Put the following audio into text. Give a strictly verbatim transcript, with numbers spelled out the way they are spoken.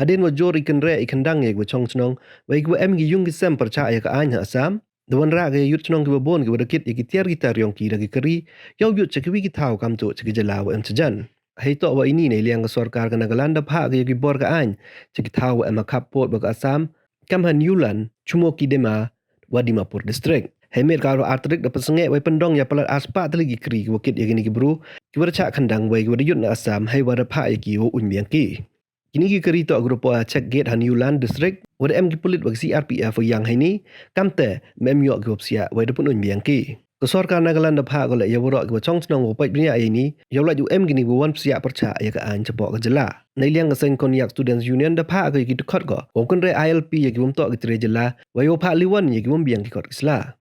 Hadien wa jur i kynreh i khyndang ya ki wa chong chnong, wei ki wa em ki yung ki sem pyrchah ya ka aiñ ha Assam, da wanrah ka ya yut chnong ki wa bun ki wa da kit ya ki tiar ki tar yong ki da ki kari, yow yut cha ki wi ki thaw kamtu cha ki jylla wa em chajan. Hei toh wa ini nei liang ka sorkar ka Nagaland da phah ka ya ki bor ka aiñ cha ki thaw wa em ha khap pud wa ka Assam, kam ha Newland, Chumoukedima, wa Dimapur District. Hei miet ka arphaw ar tarik da pynsangeh wei pyndong ya palat arspah tylli ki kari ki wa kit ya kini ki bru ki wa da chah khyndang wei ki wa da yut na Assam, hei wa da phah ya ki wow uiñ biang ki. Kini ki kari toh ki wa da poi ha check gate ha Newland District, wa da em ki pulit wa ki C R P F wa yang heini, kamte ym em yoh ki wa psiah wei da pynuiñ biang ki. Ka sorkar Nagaland da phah ko le ya waroh ki wa chong chnong wow pait bniah ya ini, yow lait u em kini wa wan psiah pyrchah ya ka aiñ chapoh ka jylla. Nei liang ka seng Konyak Students Union da phah ko ya ki dkhot ko wow kynreh I L P ya ki wym toh ki tre jylla, wei wow phah liwan ya ki wym biang ki kot ki sla.